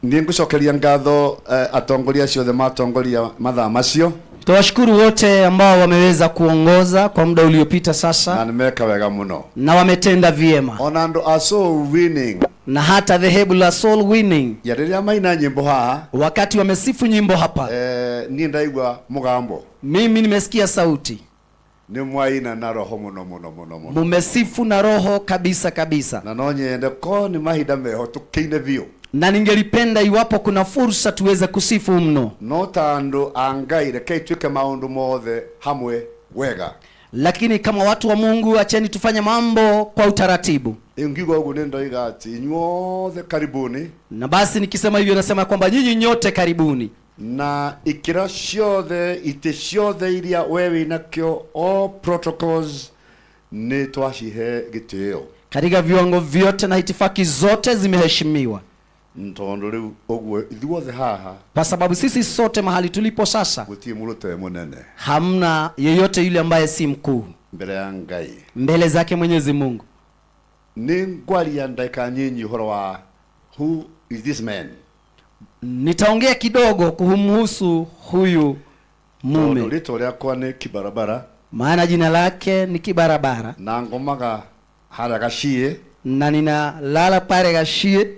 Nĩ ngũcokeria ngatho atongoria acio othe matongoria mathaa macio. Tunawashukuru wote ambao wameweza kuongoza kwa muda uliopita Na sasa nĩ meka wega mũno. Na wametenda vyema. Ona andũ a soul winning Na hata dhehebu la Soul Winning, ya rĩrĩa maina nyĩmbo haha, wakati wamesifu nyimbo hapa, niĩ ndaigua mũgambo. Mimi nimesikia sauti. Nĩ mwaina na roho mũno mũno mũno mũno. Mumesifu na roho kabisa kabisa. Na no nyende ko nĩ mahinda meho tũkĩine biũ. Na ningelipenda iwapo kuna fursa tuweze kusifu mno. No ta andũ a Ngai rekei twĩke maũndũ mothe hamwe wega. Lakini kama watu wa Mungu, acheni tufanye mambo kwa utaratibu. Ingiuga ũguo nĩ ndoiga atĩ inyuothe karibuni. Na basi nikisema hivyo nasema kwamba nyinyi nyote karibuni. Na ikĩro ciothe, itĩ ciothe iria we wĩnakĩo, all protocols nĩ twacihe gĩtĩo. Katika viwango vyote na itifaki zote zimeheshimiwa. Tondũ rĩu ũguo ithuothe haha, kwa sababu sisi sote mahali tulipo sasa, gũtirĩ mũndũ ũtarĩ mũnene hamna yeyote yule ambaye si mkuu mbere ya Ngai. Mbele zake Mwenyezi Mungu. Nĩ ngwaria ndagĩka nyinyi ũhoro wa who is this man. Nitaongea kidogo kumhusu huyu mume. Tondũ rĩtwa rĩakwa nĩ Kibarabara. Maana jina lake ni Kibarabara. Na ngomaga harĩa Gachie. Na ninalala pale Gachie.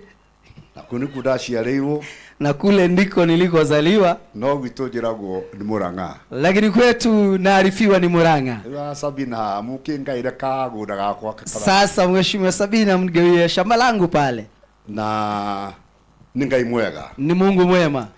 Na kũu nĩkuo ndaciarĩirwo. Na kule ndiko nilikozaliwa. No gwitũ njĩragwo nĩ Murang'a. Lakini kwetu naarifiwa ni Murang'a. Rĩu Sabina mũkĩngaire kagũnda gakwa kakara. Sasa Mheshimiwa Sabina mgewie shamba langu pale. Na nĩ Ngai mwega. Ni Mungu mwema.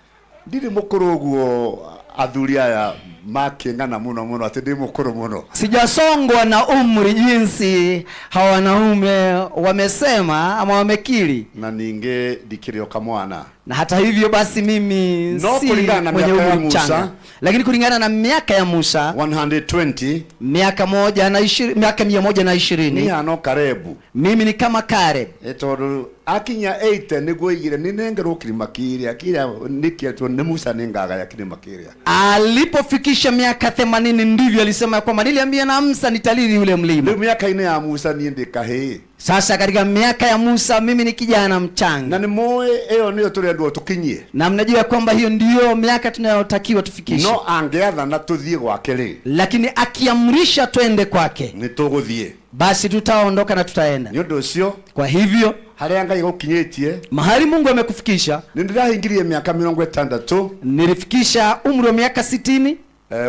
Ndirĩ mũkũrũ ũguo athuri aya makĩng'ana mũno mũno atĩ ndĩ mũkũrũ mũno. Sijasongwa na umri jinsi hawa wanaume wamesema ama wamekiri. Na ningĩ ndikĩrĩ o kamwana. Na hata hivyo basi mimi No si kulingana na mwenye miaka ya umri mchanga. Musa, Lakini kulingana na miaka ya Musa, 120, miaka moja na ishiri, miaka mia moja na ishirini. Ni hano Karebu. Mimi ni kama Karebu. Tondũ akinya 80 nĩguo oigire, nĩ nengerwo kĩrĩma kĩrĩa, kĩrĩa nĩkĩetwo nĩ Musa nĩ ngagaya kĩrĩma kĩrĩa. Alipofikisha miaka 80 ndivyo alisema kwamba niliambia na Musa nitaliri ule mlima. Rĩu mĩaka-inĩ ya Musa niĩ ndĩ kahĩĩ. Sasa katika miaka ya Musa mimi ni kijana mchanga. Na nĩ mũĩ ĩyo nĩyo tũrendwo tũkinyie. Na mnajua kwamba hiyo ndiyo miaka tunayotakiwa tufikishe. No angĩathana tũthiĩ gwake rĩ. Lakini akiamrisha twende kwake, nĩ tũgũthiĩ. Basi tutaondoka na tutaenda. Nĩ ũndũ ũcio, kwa hivyo harĩa Ngai gũkinyĩtie, mahali Mungu amekufikisha, nĩ ndĩrahingirie mĩaka mĩrongo ĩtandatũ. Nilifikisha umri wa miaka 60.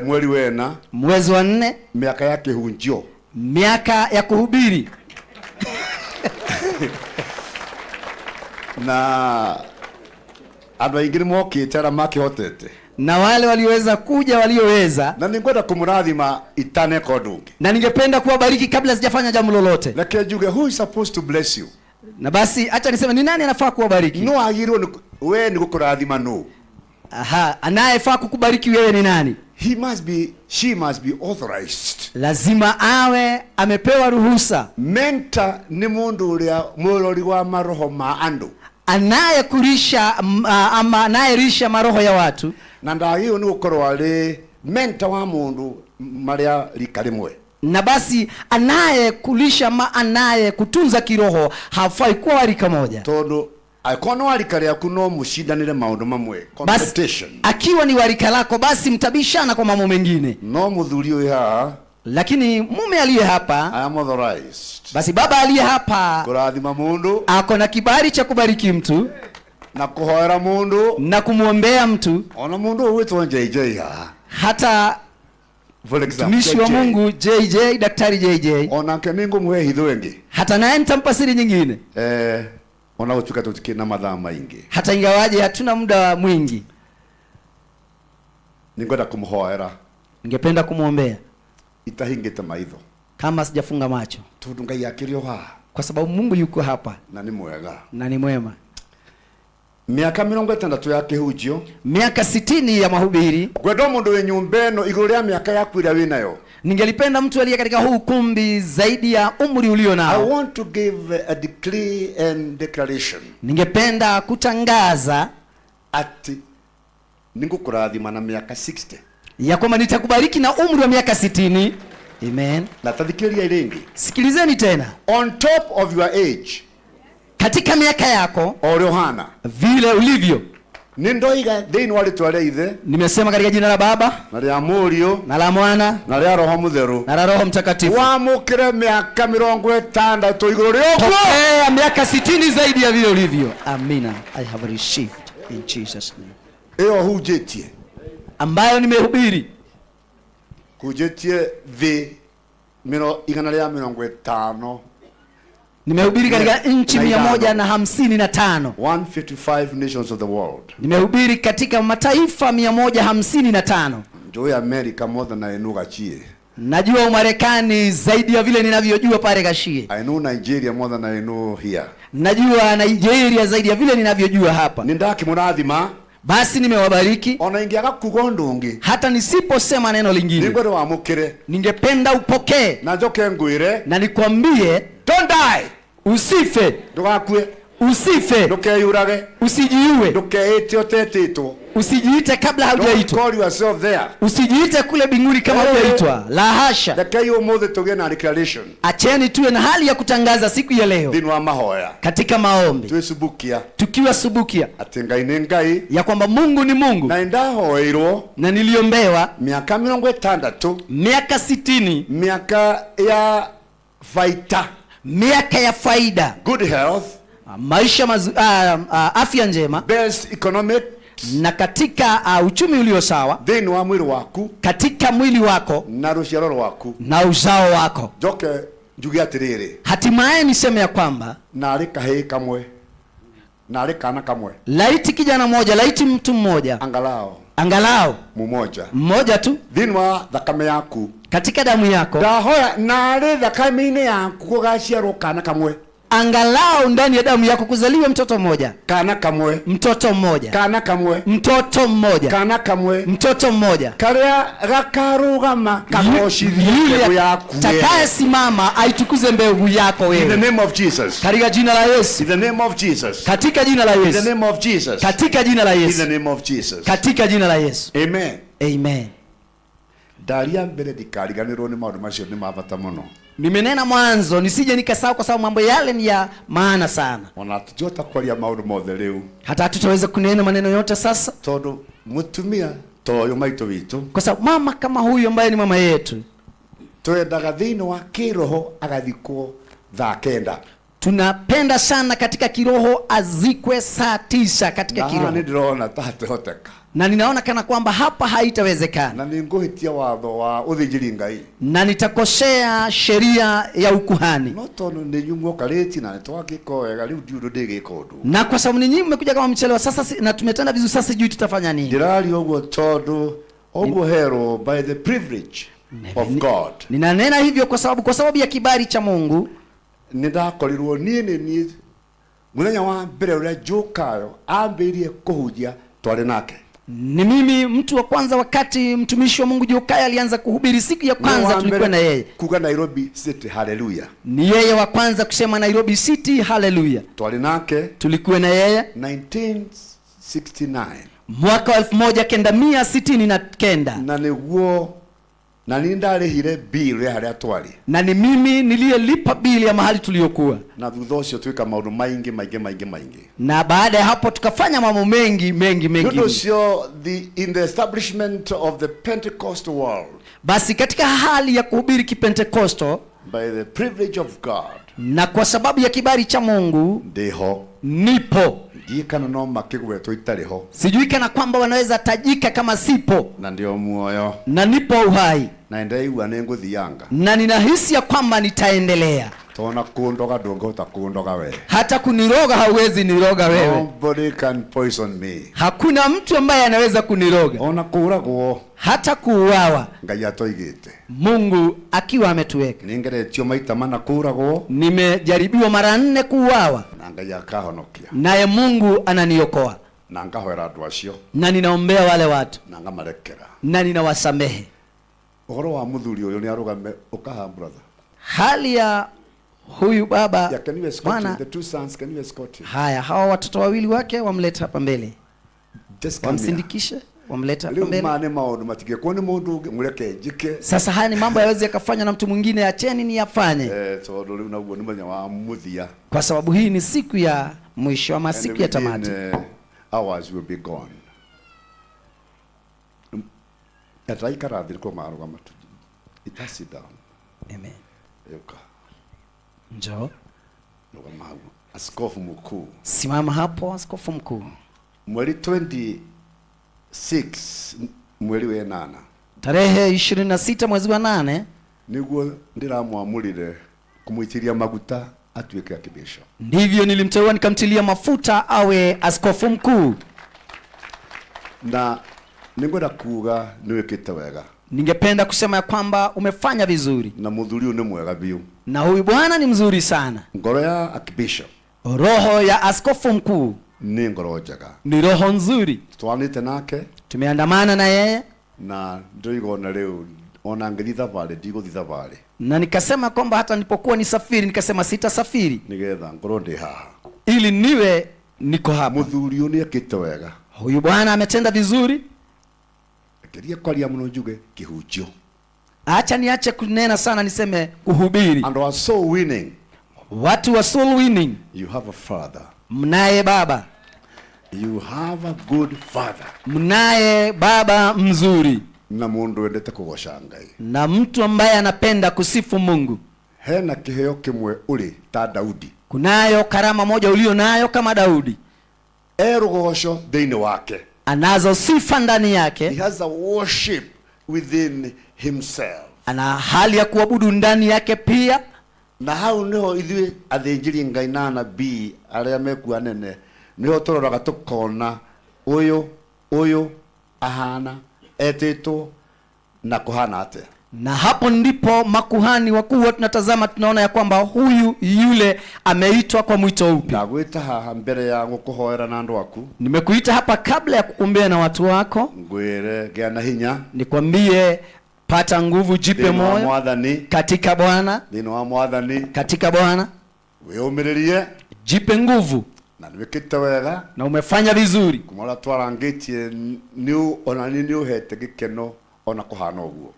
Mweri wena. Mwezi wa 4. Miaka ya kĩhunjio. Miaka ya kuhubiri. Na andũ aingĩ nĩ mokĩte arĩa makĩhotete. Na wale walioweza kuja walioweza. Na ningwenda kũmũrathima itaneka ũndũ ũngĩ. Na ningependa kuwabariki kabla sijafanya jambo lolote. Reke njuge, who is supposed to bless you? Na basi acha niseme ni nani anafaa kuwabariki? No agirwo ni we ni gũkũrathima no. Aha, anayefaa kukubariki wewe ni nani? He must be, she must be authorized. Lazima awe amepewa ruhusa. Mentor ni mundu uria murori wa maroho ma andu. Anayekulisha, ama anayerisha maroho ya watu. Na ndagio ni gukorwo ari mentor wa mundu maria rika rimwe. Na basi anayekulisha ama anayekutunza kiroho hafai kuwa wa rika moja. Tondu angĩkorwo nĩ wa rika rĩaku no mũcindanĩre maũndũ mamwe. Basi, Competition. akiwa ni wa rika lako basi mtabishana kwa mambo mengine. No mũthuri ũyũ haha, lakini mume aliye hapa, I am authorized. Basi baba aliye hapa kũrathima mũndũ, ako na kibali cha kubariki mtu na kũhoera mũndũ, na kumwombea mtu. Ona mũndũ ũyũ wĩtwo JJ haha. Hata For example, mtumishi wa JJ. Mungu JJ, Daktari JJ. Onake nĩngũmũhe hitho ĩngĩ. Hata naye nitampa siri nyingine. Ona gũtuĩka tũtikĩrĩ na mathaa maingĩ. Hata ingawaje hatuna muda mwingi. Nĩngwenda kũmũhoera. Ningependa kumwombea. Itahingĩte maitho. Kama sijafunga macho. Tondũ Ngai akĩrĩ o haha. Kwa sababu Mungu yuko hapa. Na nĩ mwega. Na ni mwema. Miaka mĩrongo ĩtandatũ ya kĩhunjio. Miaka 60 ya mahubiri. Ngwenda mũndũ wĩ nyũmba ĩno igũrũ rĩa mĩaka yaku ĩrĩa wĩ nayo. Ningelipenda mtu aliye katika huu ukumbi zaidi ya umri ulio nao. I want to give a decree and declaration. Ningependa kutangaza ati ningũkũrathima na miaka 60. Ya kwamba nitakubariki na umri wa miaka 60. Amen. Na tathikĩrĩria rĩngĩ. Sikilizeni tena. On top of your age. Katika miaka yako o ũrĩa ũhana. Vile ulivyo. Nĩ ndoiga thĩinĩ wa rĩtwa rĩa ithe, Nimesema katika jina la Baba na rĩa Mũriũ, na la Mwana na rĩa Roho Mũtheru, na la Roho Mtakatifu, wamũkĩre mĩaka 60 igũrũ rĩa ũguo. Pokea miaka 60 zaidi ya vile ulivyo. Amina. I have received in Jesus name. Ĩyo hunjĩtie, ambayo nimehubiri, hunjĩtie thĩ 150. Nimehubiri katika nchi Na mia idano. moja na hamsini na tano. 155 nations of the world. Nimehubiri katika mataifa 155. Njũĩ America more than I know Gachie. Najua Umarekani zaidi ya vile ninavyojua pale Gachie. I know Nigeria more than I know here. Najua Nigeria zaidi ya vile ninavyojua hapa. Nĩ ndakĩmũrathima. Basi nimewabariki. Ona ingĩaga kuga ũndũ ũngĩ, Hata nisiposema neno lingine, nĩngwenda wamũkĩre. Ningependa upokee. Na njoke ngwĩre, Na nikwambie, don't die. Usife. Ndũgakue. Usife. Ndũkeyũrage. Usijiue. Ndũkeĩte ũtetĩtwo. Usijiite kabla Don't haujaitwa. call yourself there. Usijiite kule binguni kama hujaitwa. La hasha. Rekei ũmũthĩ tũgĩe na declaration. Acheni tuwe na hali ya kutangaza siku ya leo. Thĩinĩ wa mahoya. Katika maombi. Twĩsubukia. Tukiwa subukia. Atĩ Ngai nĩ Ngai. Ya kwamba Mungu ni Mungu. Na nĩndahoeirwo. Na niliombewa. Miaka 60. Miaka 60. Miaka ya faita. Miaka ya faida. Good health. Maisha afya njema. Best economic. Na katika uchumi ulio sawa. Thĩinĩ wa mwĩrĩ waku. Katika mwili wako. Na rũciaro rwaku. Na uzao wako. Njoke njuge atĩrĩrĩ. Hatimaye niseme ya kwamba, Narĩ kahĩĩ kamwe. Narĩ kana kamwe. Laiti kijana mmoja, laiti mtu mmoja. Angalau. Angalau. Mmoja. Mmoja tu. Thĩinĩ wa thakame yaku. Katika damu yako. Ndahoya narĩ thakame-inĩ yaku gũgaciarwo kana kamwe. Angalau ndani ya damu yako kuzaliwe mtoto mmoja. Kana kamwe. Mtoto mmoja. Kana kamwe. Mtoto mmoja. Kana kamwe. Mtoto mmoja. Karia gakarugama kagocithie Yule mbegu yaku wewe. atakayesimama aitukuze mbegu yako In the wewe. name of Jesus. Katika jina la Yesu. In the name of Jesus. Katika jina la In the Yesu. name of Jesus. Katika jina la In Yesu. the name of Jesus. Katika jina la Yesu. Amen. Amen. Ndaria mbere ndikariganĩrwo nĩ maũndũ macio nĩ ma bata mũno. Nimenena mwanzo nisije nikasahau kwa sababu mambo yale ni ya maana sana. Ona hatujota kwaria maũndũ mothe rĩu. Hata hatutaweza kunena maneno yote sasa. Tondũ mũtumia ta ũyũ maitũ witũ. Kwa sababu mama kama huyu ambaye ni mama yetu. Twendaga thĩinĩ wa kĩroho agathikwo thaa 9. Tunapenda sana katika kiroho azikwe saa 9 katika Na kiroho. nĩ ndĩrona ta hatehoteka. Na ninaona kana kwamba hapa haitawezekana. Na nĩngũhĩtia watho wa ũthĩnjĩri Ngai. Na nitakosea sheria ya ukuhani. No tondũ nĩ inyuĩ muokarĩtie na nĩtwagĩka wega, rĩu ndiũĩ ũndũ ndĩgĩka ũndũ. Na kwa sababu ninyi mmekuja kama mchelewa sasa na tumetenda vizuri sasa sijui tutafanya nini. Ndĩraria ũguo tondũ ũguo herwo by the privilege of God. Ninanena hivyo kwa sababu ya kibali cha Mungu. Nĩndakorirwo niĩ nĩ niĩ mũthenya wa mbere ũrĩa Njukayo ambĩrĩirie kũhunjia twarĩ nake. Ni mimi mtu wa kwanza wakati mtumishi wa Mungu Jokayo alianza kuhubiri siku ya kwanza Ni wa tulikuwa mbere na yeye. Kuga Nairobi City hallelujah. Ni yeye wa kwanza kusema Nairobi City hallelujah. Twari nake Tulikuwa na yeye 1969. Mwaka wa elfu moja kenda mia sitini na kenda. Na niguo na ni ndarĩhire bill ya harĩa twarĩ. Na ni mimi niliyelipa bill ya mahali tuliyokuwa. Na thutha ũcio twĩka maũndũ maingĩ maingĩ maingĩ maingĩ. Na baada ya hapo tukafanya mambo mengi mengi mengi. Nĩ ũndũ ũcio, in the establishment of the Pentecostal world. Basi katika hali ya kuhubiri Kipentekosto, By the privilege of God. Na kwa sababu ya kibali cha Mungu, Ndiho. Nipo. Ndiĩ kana no makĩgwetwo itarĩ ho. Sijui kana kwamba wanaweza tajika kama sipo. Na ndio muoyo. Na nipo uhai. Na ndaigua nĩngũthianga. Na ninahisi ya kwamba nitaendelea. Tona kundoga ndũngĩhota kundoga we. Hata kuniroga hauwezi niroga wewe. Nobody can poison me. Hakuna mtu ambaye anaweza kuniroga. Ona kũragwo. Hata kuuawa. Ngai atoigĩte. Mungu akiwa ametuweka. Nĩngeretio maita mana kũragwo. Nimejaribiwa mara 4 kuuawa. Na Ngai akahonokia. Naye Mungu ananiokoa. Na ngahoera andũ acio. Na ninaombea wale watu. Na ngamarekera. Na ninawasamehe. Ũhoro wa mũthuri ũyũ nĩ arũgame ũkaha brother. Hali ya huyu baba, Yeah, can you escort him? bwana. The two sons, can you escort him? Haya, hawa watoto wawili wake wamlete hapa mbele. Just come here. Wamsindikishe. Wamleta hapa Rĩu mbele. Maya nĩ maũndũ matingĩkwo nĩ mũndũ ũngĩ, mũreke njĩke. Sasa haya ni mambo yawezi yakafanywa na mtu mwingine, acheni ni yafanye, Tondũ rĩu naguo nĩ mũthenya wa mũthia. Kwa sababu hii ni siku ya mwisho ama And siku ya tamati. within hours will be gone. Ataikara thĩ nĩkuo marũgama tu. Ita sit down. Amen. Yuka. Njoo. Rũgama hau. Askofu mkuu. Simama hapo, askofu mkuu. Mweri 26 mweri wa 8. Tarehe 26 mwezi wa 8 niguo ndiramwamũrire kũmũitĩria maguta atuĩke archbishop. Ndivyo nilimteua nikamtilia mafuta awe askofu mkuu. Na nĩngwenda kuga nĩwĩkĩte wega. Ningependa kusema ya kwamba umefanya vizuri. Na mũthuri ũyũ nĩ mwega biũ. Na huyu bwana ni mzuri sana. Ngoro ya archbishop Roho ya askofu mkuu nĩ ngoro njega. ni roho nzuri. Twanĩte nake. Tumeandamana na yeye. Na ndĩroiga ona rĩu ona ngĩthiĩ thabarĩ ndigũthiĩ thabarĩ. Na nikasema kwamba hata nilipokuwa nisafiri nikasema sitasafiri. Nĩgetha ngorwo ndĩ haha. Ili niwe niko hapa. Mũthuri ũyũ nĩekĩte wega. Huyu bwana ametenda vizuri. Rekeria kwaria mũno njuge kĩhunjio. Acha niache kunena sana niseme kuhubiri. And are so winning. Watu wa soul winning. You have a father. Mnaye baba. You have a good father. Mnaye baba mzuri. Na mundu wendete kugoca Ngai. Na mtu ambaye anapenda kusifu Mungu. Hena kiheo kimwe uri ta Daudi. Kunayo karama moja ulio nayo kama Daudi. Erugoco thiini wake. Anazo sifa ndani yake. He has a worship within himself. Ana hali ya kuabudu ndani yake pia. Na hau niho ithuĩ athĩnjĩri Ngai na anabii arĩa mekuo anene niho tũroraga tũkona ũyũ ũyũ ahana etĩtwo na kũhana atĩa. Na hapo ndipo makuhani wakuu huwa tunatazama tunaona ya kwamba huyu yule ameitwa kwa mwito upi. Ndagwĩta haha mbere ya gũkũhoera na andũ aku. Nimekuita hapa kabla ya kukuombea na watu wako. Ngwĩre gĩa na hinya. Nikwambie pata nguvu, jipe Thĩinĩ wa moyo. Mwathani. Katika Bwana. Thĩinĩ wa Mwathani. Katika Bwana. Wĩyũmĩrĩrie. Jipe nguvu. Na nĩwĩkĩte wega. Na umefanya vizuri. Kuma ũrĩa twarangĩtie nĩ ona nĩ nĩũhete gĩkeno ona kũhana ũguo.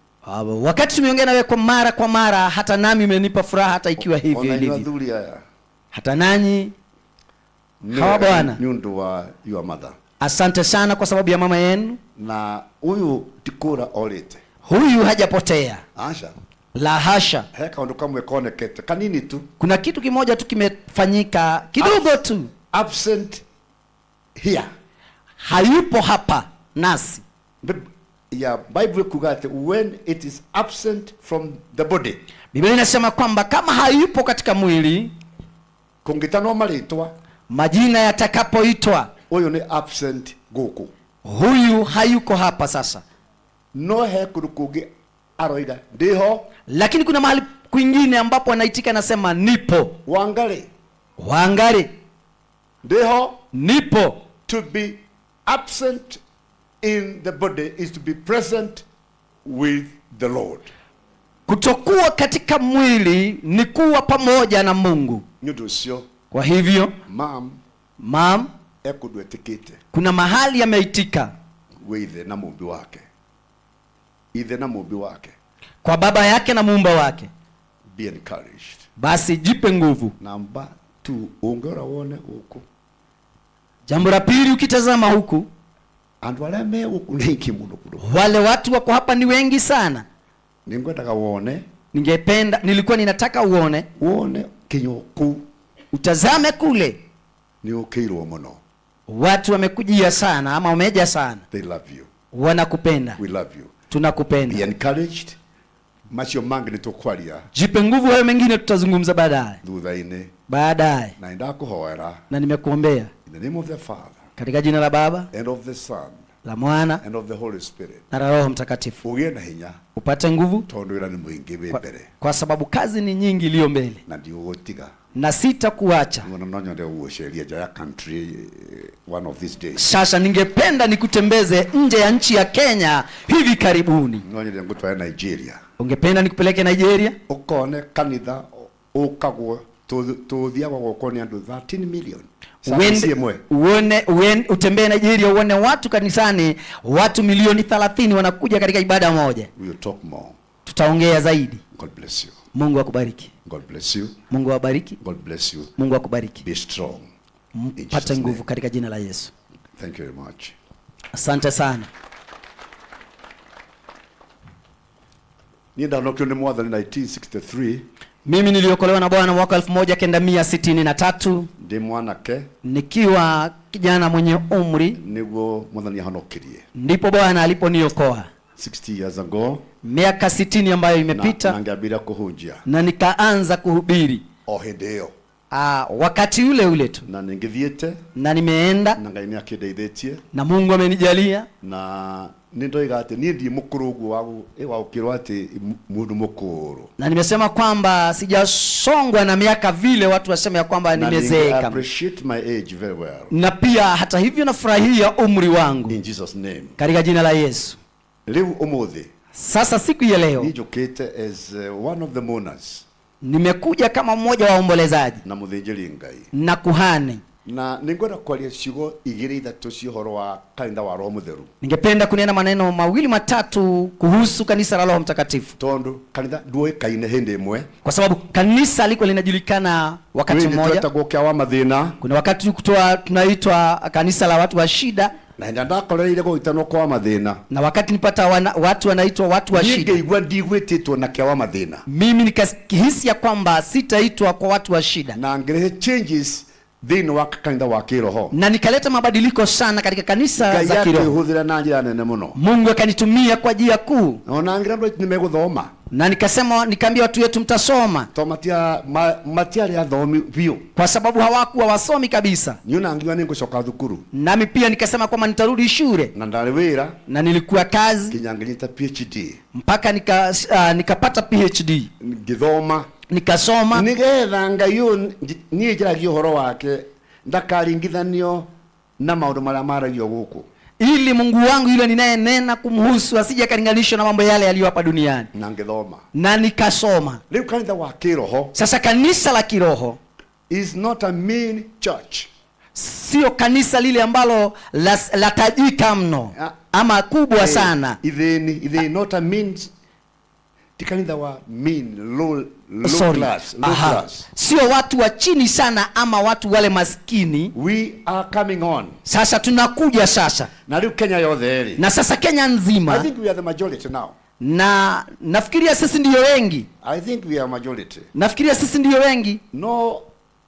Wakati tumeongea nawe kwa mara kwa mara, hata nami umenipa furaha hata ikiwa hivyo Ona inyuĩ ilivyo. athuri aya. Hata nanyi Nĩ hawa wega bwana. nĩ ũndũ wa your mother. Asante sana kwa sababu ya mama yenu. Na huyu ti kũra orĩte. Huyu hajapotea. Acha. La hasha. He kaũndũ kamwe konekete kanini tu. Kuna kitu kimoja tu kimefanyika kidogo tu. Absent here. Hayupo hapa nasi. Ya Bible kuga ati when it is absent from the body. Biblia inasema kwamba kama hayupo katika mwili, kũngĩtanwo marĩtwa, majina yatakapoitwa, ũyũ nĩ absent gũkũ. Huyu hayuko hapa sasa. No he kũndũ kũngĩ aroiga ndĩho, lakini kuna mahali kwingine ambapo anaitika anasema nipo. Wangari. Wangari. Ndĩho. Nipo. To be absent in the body is to be present with the Lord. Kutokuwa katika mwili ni kuwa pamoja na Mungu. Nĩ ũndũ ũcio, Kwa hivyo, mam, mam, ekũndũ etĩkĩte. kuna mahali ameitika. Wĩ ithe na mũmbi wake. Ithe na mũmbi wake. Kwa baba yake na muumba wake. Be encouraged. Basi jipe nguvu. Namba 2, ũngĩrora wone gũkũ. Jambo la pili, ukitazama huku, Andũ arĩa me gũkũ nĩ aingĩ mũno mũno. wale watu wako hapa ni wengi sana. Nĩngwendaga wone. Ningependa, nilikuwa ninataka uone. Wone kinyo kũu. Utazame kule. Nĩ ũkĩirwo mũno. Watu wamekujia sana ama wameja sana. They love you. Wanakupenda. We love you. Tunakupenda. Be encouraged. Macio mangĩ nĩ tũkwaria. Jipe nguvu, hayo mengine tutazungumza baadaye. Thutha-inĩ. Baadaye. Na nĩndakũhoera. Na nimekuombea. In the name of the Father. Katika jina la Baba, And of the Son. la Mwana, And of the Holy Spirit. na la Roho Mtakatifu. Ũgĩe na hinya. Upate nguvu. Tondũ wĩra nĩ mũingĩ wĩ mbere. Kwa sababu kazi ni nyingi iliyo mbele. Na ndigũgũtiga. Na sitakuacha. Ona no nyende gũgũceria nja ya country one of these days. Sasa ningependa nikutembeze nje ya nchi ya Kenya hivi karibuni. No nyende ngũtware Nigeria. Ungependa nikupeleke Nigeria? Ũkone kanitha ũkagwo Tũthiagwo gwokwo nĩ andũ 13 million service Uende, ĩmwe. uone, utembee Nigeria uone watu kanisani, watu milioni 30 wanakuja katika ibada moja. We will talk more. Tutaongea zaidi. God bless you. Mungu akubariki. God bless you. Mungu awabariki. God bless you. Mungu akubariki. Be strong. In Mpate Jesus' nguvu name. katika jina la Yesu. Thank you very much. Asante sana. Niĩ ndanokio nĩ Mwathani 1963. Mimi niliokolewa na Bwana mwaka 1963 Ndĩ mwanake. Nikiwa kijana mwenye umri, Nĩguo Mwathani ahonokirie. Ndipo Bwana aliponiokoa. 60 years ago. Miaka 60 ambayo Na imepita, ngĩambĩrĩria kũhunjia. Na nikaanza kuhubiri. O hĩndĩ ĩyo. Wakati ule ule tu. Na nĩngĩthiĩte. Na nimeenda. Na Ngai nĩakĩndeithĩtie. Na Mungu amenijalia. Na nĩ ndoiga atĩ niĩ ndirĩ mũkũrũ ũguo wa gũkĩrwo atĩ mũndũ mũkũrũ. Na nimesema kwamba sijasongwa na miaka vile watu waseme ya kwamba Na nimezeeka. I appreciate my age very well. Na pia hata hivyo nafurahia umri wangu. In Jesus' name. Katika jina la Yesu. Rĩu ũmũthĩ. Sasa siku ya leo. Niĩ njũkĩte as one of the mourners. Nimekuja kama mmoja wa waombolezaji. Na mũthĩnjĩri Ngai. Na kuhani. Na nĩngwenda kwaria ciugo igĩrĩ ithatũ cia ũhoro wa kanitha wa Roho Mũtheru. Ningependa kunena maneno mawili matatu kuhusu kanisa la Roho Mtakatifu. Tondu kanitha nduoĩkaine hĩndĩ ĩmwe. Kwa sababu kanisa liko linajulikana wakati Kwĩ hĩndĩ mmoja. twetagwo kĩa wa mathĩna. Kuna wakati tunaitwa kanisa la watu wa shida. Na hĩndĩ ndakorereire gũgĩtanwo kwa mathĩna. Na wakati nipata watu wanaitwa watu wa Niĩ shida. ngĩigua ndigwĩtĩtwo na kĩa wa mathĩna. Mimi nikahisi ya kwamba sitaitwa kwa watu wa shida. Na ngĩrehe changes thĩinĩ wa kanitha wa kĩroho. Na nikaleta mabadiliko sana katika kanisa Ngai za kiroho. akĩhũthĩra na njĩra nene mũno. Mungu akanitumia kwa njia kuu. Na ona ngĩra andũ nĩ megũthoma. Na nikaambia watu wetu mtasoma. To matiarĩ athomi biũ. Kwa sababu hawakuwa wasomi kabisa. Niĩ ona ngiuga nĩngũcoka thukuru. Nami pia nikasema kwamba nitarudi shule. Na ndarĩ wĩra. Na nilikuwa kazi. Nginya ngĩnyita PhD. Mpaka nikapata PhD. Ngĩthoma. Nikasoma. Nĩgetha Ngai ũyũ niĩ njaragia ũhoro wake ndakaringithanio na maũndũ marĩa maragio gũkũ. Ili Mungu wangu yule ninayenena kumhusu asije akalinganishwa na mambo yale yaliyo hapa duniani. Na ngĩthoma. Na nikasoma. Rĩu kanitha wa kĩroho Sasa kanisa la kiroho is not a mean church. Sio kanisa lile ambalo latajika mno ama kubwa sana. Ithĩni, not a mean, ti kanitha wa mean, low Sorry. class, low Aha. class. Sio watu wa chini sana ama watu wale maskini. We are coming on. Sasa tunakuja sasa. Na rĩu Kenya yothe rĩ. Na sasa Kenya nzima. I think we are the majority now. Na nafikiria sisi ndiyo wengi. I think we are majority. Nafikiria sisi ndiyo wengi. No,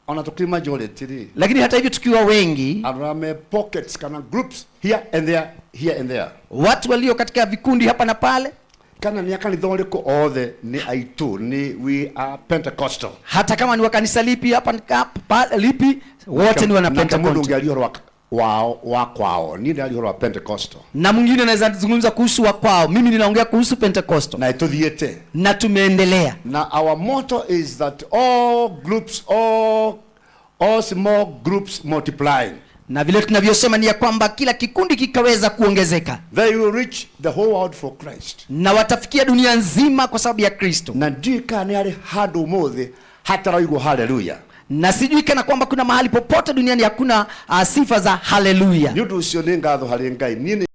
ona tukiri majority rĩ. Lakini hata hivyo tukiwa wengi, Arame pockets kana groups here and there, here and there. Watu walio katika vikundi hapa na pale. Kana ni kanitha ũrĩkũ othe nĩ aitũ, nĩ we are Pentecostal. Hata kama ni wa kanisa lipi hapa lipi, wote ni wana Na kama mũndũ Pentecost. ũngĩ aria ũhoro wa kwao, niĩ ndĩraria ũhoro wa Pentecostal. Na mwingine anaweza zungumza kuhusu wa kwao, mimi ninaongea kuhusu Pentecostal. Na tũthiĩte. Na tumeendelea. Na our motto is that all groups, all small groups multiplying. Na vile tunavyosema ni ya kwamba kila kikundi kikaweza kuongezeka. They will reach the whole world for Christ. Na watafikia dunia nzima kwa sababu ya Kristo. Na ndiũĩ kana nĩ harĩ handũ ũmũthĩ hataraigwo haleluya. Na sijui kana kwamba kuna mahali popote duniani hakuna sifa za haleluya. Nĩ ũndũ ũcio nĩ ngatho harĩ Ngai. Niĩ nĩ